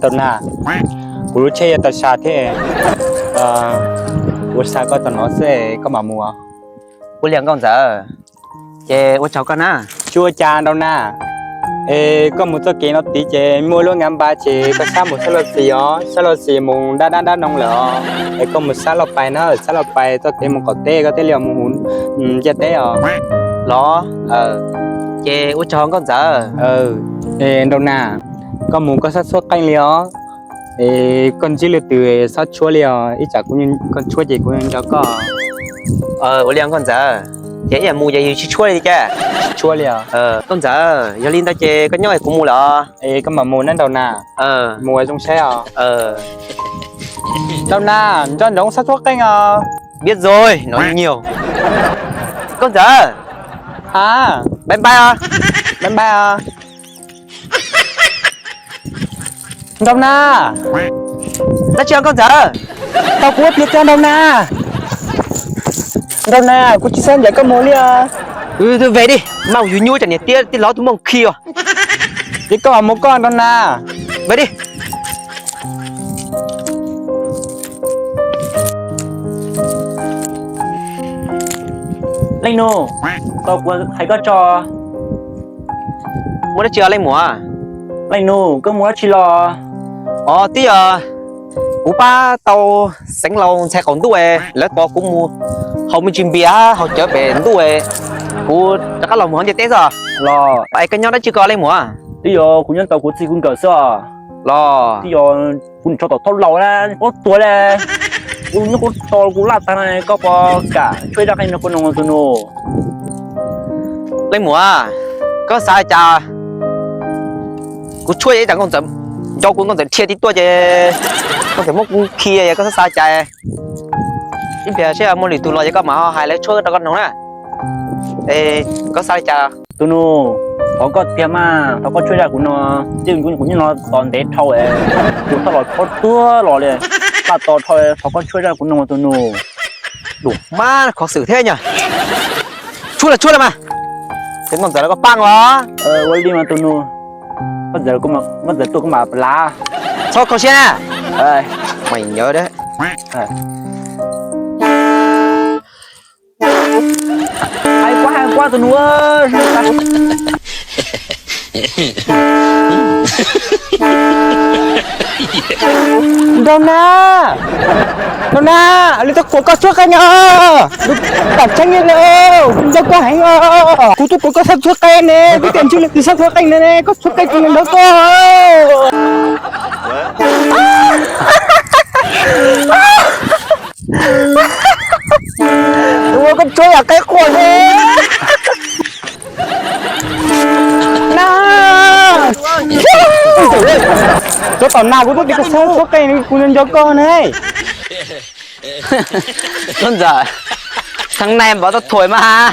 Ntau Nas, kuv lub tsheb yuav tawm sam thiab, kuv xa koj tom no xwb, koj mam mus. Ua li nkauj ntxawm, ces ua tsaug koj na. Tsis ua cas Ntau Nas, es koj mus txoj kev no tid ces muaj lub nkav npas ces koj sab mus sab Lauj Xis os, sab Lauj Xis mus dab dab dab noo lawm os, es koj mus sab Lauj Pais na, sab Lauj Pais txoj kev mus qaum teb koj thiaj li mus huv ntiaj teb os. Los, ces ua tsaug nkauj ntxawm. Ntau Nas, koj mus koj sab txhuab qeej li os, es koj ntsib leej twg txhob tshuab li os, ib tsam koj tshuab ces kuv nco koj. Ua li nkauj ntxawm, ces ib yam mus ces yus tsis tshuab li cas? Tsis tshuab li os. Nkauj ntxawm, yog li ntawd ces koj nyob es kuv mus lawm os. Es koj mam mus na Ntau Nas. Mus ua zoo saib os. Ntau Nas, nco ntsoov sab txhuab qeej os. Biết rồi, nói nhiều. Nkauj ntxawm, a, bye bye os. Bye bye os. Ntau Nas, dab tsi nkauj ntxawm? Tau kuv ua tiag tiag Ntau Nas. Ntau Nas, kuv tsis xav ncaim koj mus li os. Về đi, mau yus nyuaj tsam niam tij laug tus muaj khi os. Ces koj mam mus koj Ntau Nas. Về đi. Leej nus, tau kuv hais koj tso. Muaj dab tsi os leej muam? Leej nus, koj mus dab tsi los? Os, twb yog kuv pab tau xeev laus ntxhais qaum ntuj, lawv tos kuv mus haus me ntsis npias haus cawv pem ntuj, kuv rov qab los mus hauv ntiaj teb xwb los. Es koj nyob dab tsi ko leej muam? Twb yog kuv nyob tau kuv txij kuv nkawm xwb os. Los twb yog kuv tso tom thauj laus na, pob tuag li. Kuv nyob kuv to kuv laj tag na, koj puas kam tshuab zaj qeej no kuv no tus nus? Leej muam, koj xav li cas? Kuv tshuab ib tsam nkauj ntxawm nco kuv, nkauj ntxawm dhia tib tuaj ces nkauj ntxawm muab kuv khi, koj xav li cas? Ib pliag seb muaj lwm tus los ces koj mam ho hais lawv tshuab rau koj mloog na. Es koj xav li cas? Tus nus, thov koj tiag mas, thov koj tshuab zaj kuv no, kuv nyob no tos ntev dhau, kuv thauj laus pob tuag los li, laj tos dhau, thov koj tshuab zaj kuv no tus nus. Dum mab kho xwm thiab nyog. Tshuab los tshuab los mas. Ces nkauj ntxawm los koj pab os. Ua li mas tus nus, nkauj ntxawm tuaj koj mam lav. Txhob kho siab na. Meem nyob dab. Hais kuab hais kuab tus nus. Nraug Nas, Nraug Nas, li tau kuv koj tshuab qeej os. Tam tseeb li, nco koj heev os. Kuv tuaj kuv koj sab tshuab qeej ne, kuv tias ntsib leej twg sab tshuab qeej ne, koj tshuab qeej tus nraug koj. Ua koj tshuab yam qeej quaj ne. Na, tshuab tom Nas, kuv tuaj tias koj sab tshuab qeej, kuv nco koj ne. Koj ntxawm, tháng này bảo tao thổi mà.